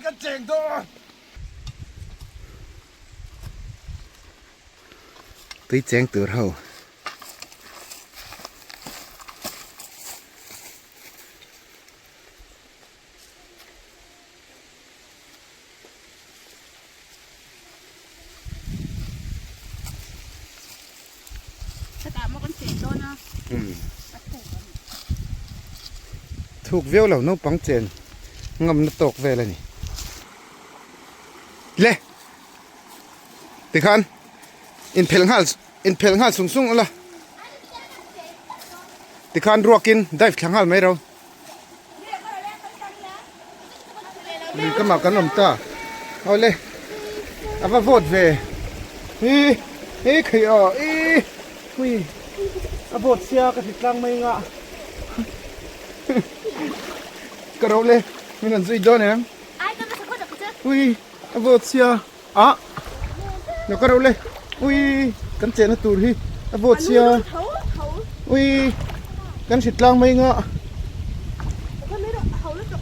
kan cheng dawn. Tui cheng tur ho. Thuk viau lo naupang chen ngamna tawk vel a ni. Le! Tikhan inphelh nghal inphelh nghal sung sung ula. Tikhan ruakin dive thla nghal mai ro. Lui kamah kan awm ta awle a va vawt ve hi hi khaih aw i hui a vawt sia ka hrit tlang mai nga ka ro le min rawn zui dawn em hui a vawt sia ah lo ka ro le ui kan chehna tur hi a vawt sia ui kan hrit tlang mai nga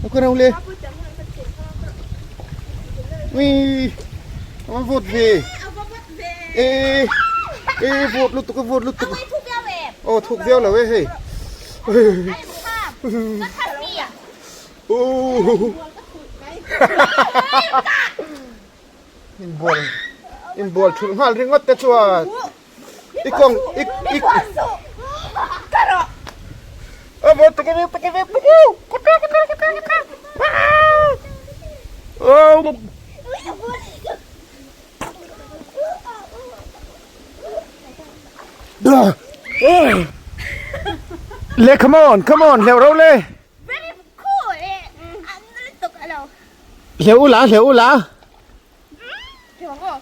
lo ka ro le ui a va vawt ve e e vawt lutuk a vawt lutuk aw thuk viau lo e hei Inbual inbual thulh nghal ringawt te chuan i kawng i i Le come on come on hleuh ro le. Very cool eh. An lutuk alo. Hleuh ula hleuh ula.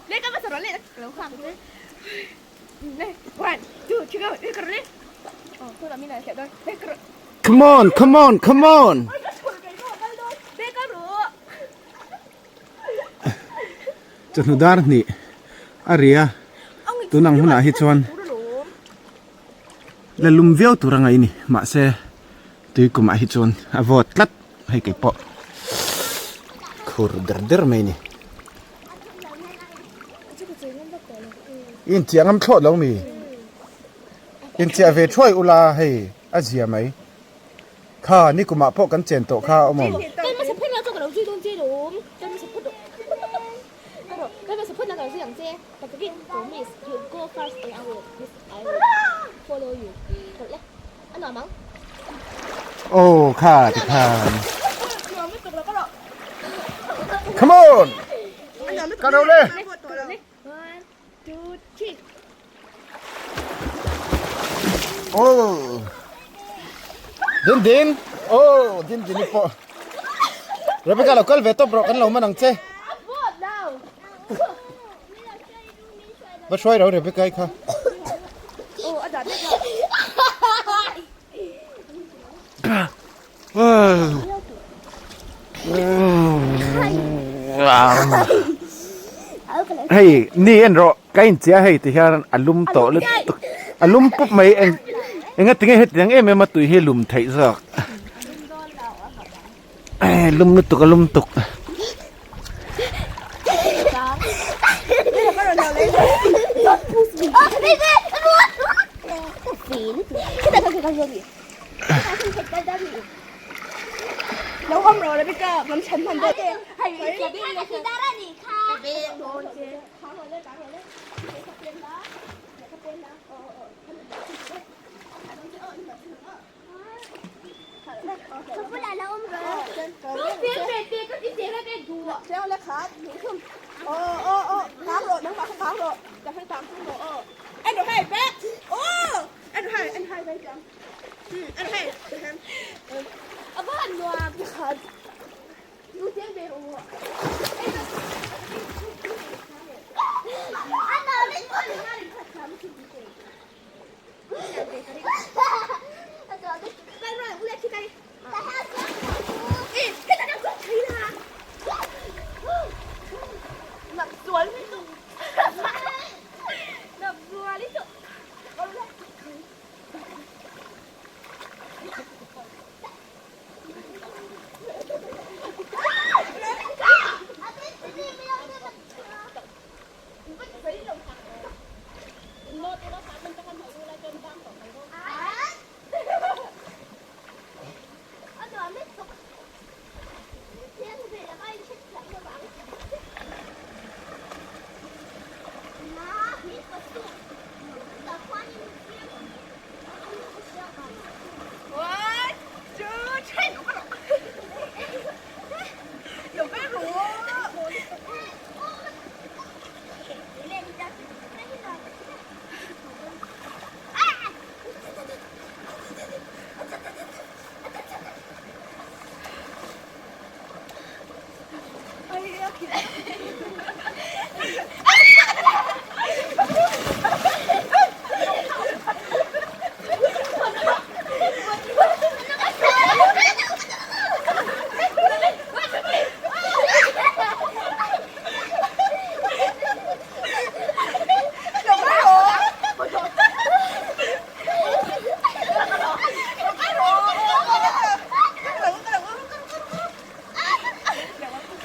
Le ka pasal le lo khang le. Le one two three go le kar le. Oh tu la mina hleuh don. Le kar. Come on come on come on. Le ka ru. Chawhnu dar hnih a ri a tunang hunah hi chuan la lum viau tur a ngaih a ni mahse tui kumah hi chuan a vawt tlat hei kei pawh khur der der mai a ni inchiah ngam thlawt lo mi inchiah ve thuai ula hei a zia mai. Kha nikumah pawh kan chen tawh kha awm awm. Aw kha ti khan. Come on! Ka ro le. Oh. Din din. Oh, din din pawh. Rebecca lo kal ve tawp rawh kan lo man ang che. Va hruai ro Rebecca i kha. Hei ni en rawh ka inchia hei ti hian a lum tawh lutuk a lum pup mai eng enga tinge hetiang em em a tui hi lum theih zawk lum lutuk a lum tuk.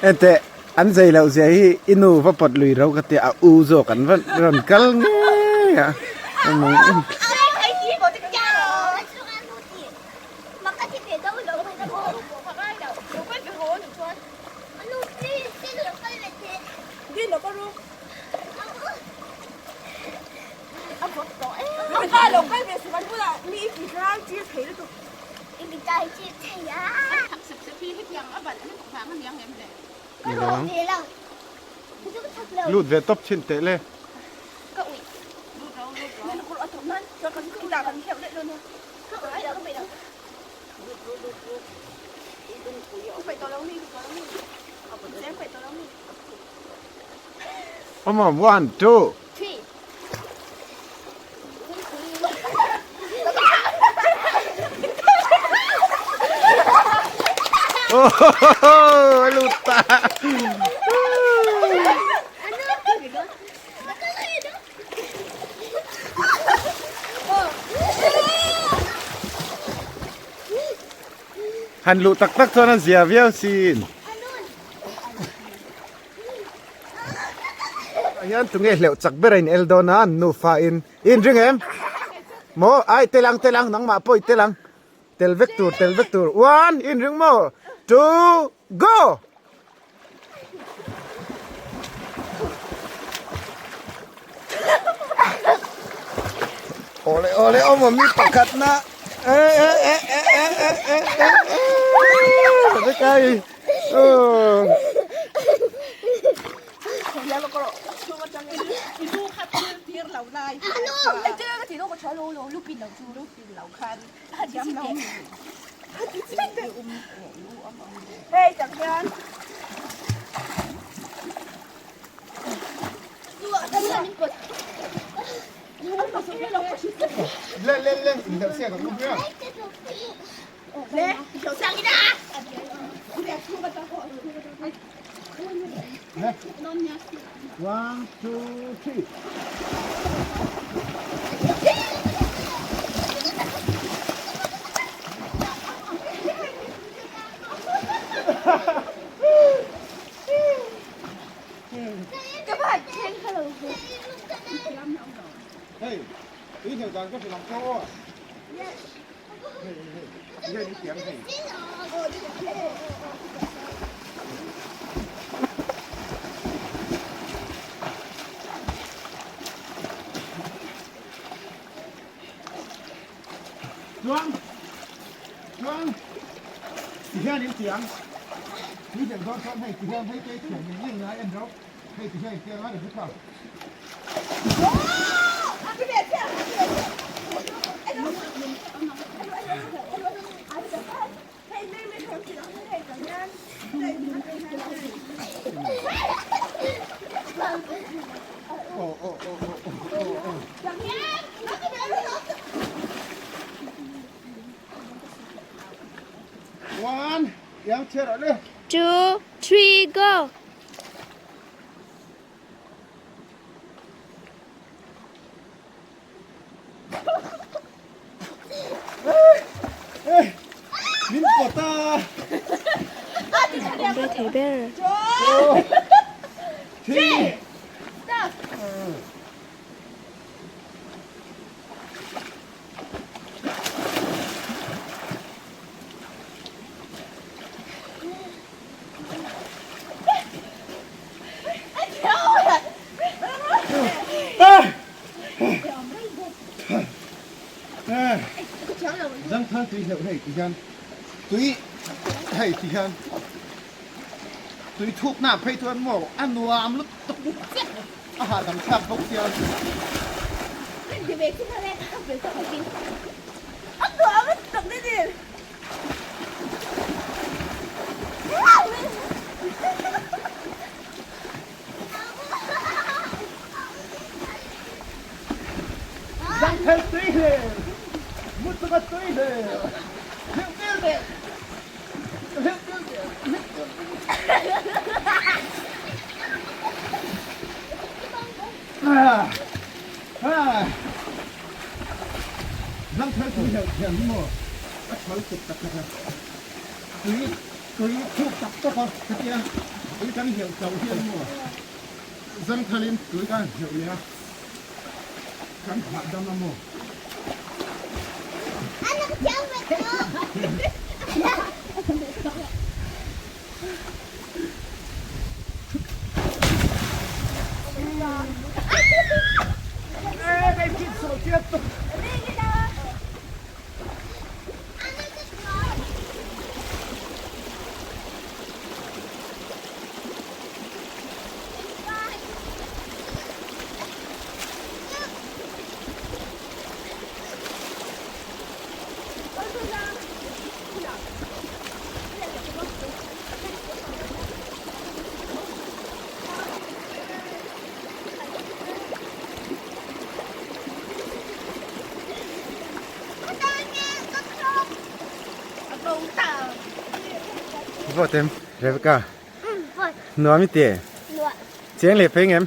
Enteh an zei loh zia hi i nu va pawt lui ro ka tia a u zawk an va rawn kal ngei a. Lut ve tawp thin teh le. Come on, one, two. Three. Oh, a lut ta. Han luh tak tak chuan a zia viau sin. Tah hian tunge hleuh chak ber a in el dawn a an nufa in i inring em? Maw ai tel ang tel ang nangmah pawh i tel ang tel vek tur tel vek tur one i inring maw two go! Awle awle awm awm mi pakhat na e e e e e e e e e kai Lên lên lên, đậu xe của ông kia. One, two, three. Hey, ý hiểu rằng có phải làm câu à? Hey, hey, hey, đi tiếng hey. Chuang, chuang, ti hian in tiang, ni tiang dawn chuan hei ti hian hei te thiam ngei ngei ngai en rauh, hei ti hian in tiang a ni bawk a. One, Two, three, go. Min pawt a. Awm ve thei ber. Three. Zangthal tui hleuh hei ti hian tui hei ti hian tui thukna phei chuan maw a nuam lutuk a hahdam thlak bawk sia. Zangthal tui hle, muttuka tui hle, hleuh tir teh, hleuh tir teh, hleuh tir teh. Zangthal tui hleuh thiam hi maw a chhal tuk tak tak a, tui tui thuk tak tak a ka tia. Tui kan hleuh chauh hian maw zangthalin tui kan hleuh leh a, kan hahdam a maw? Vawt em Rebecca nuam i ti cheng leh phei ngem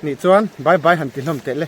nih chuan bye bye han ti hlawm teh le.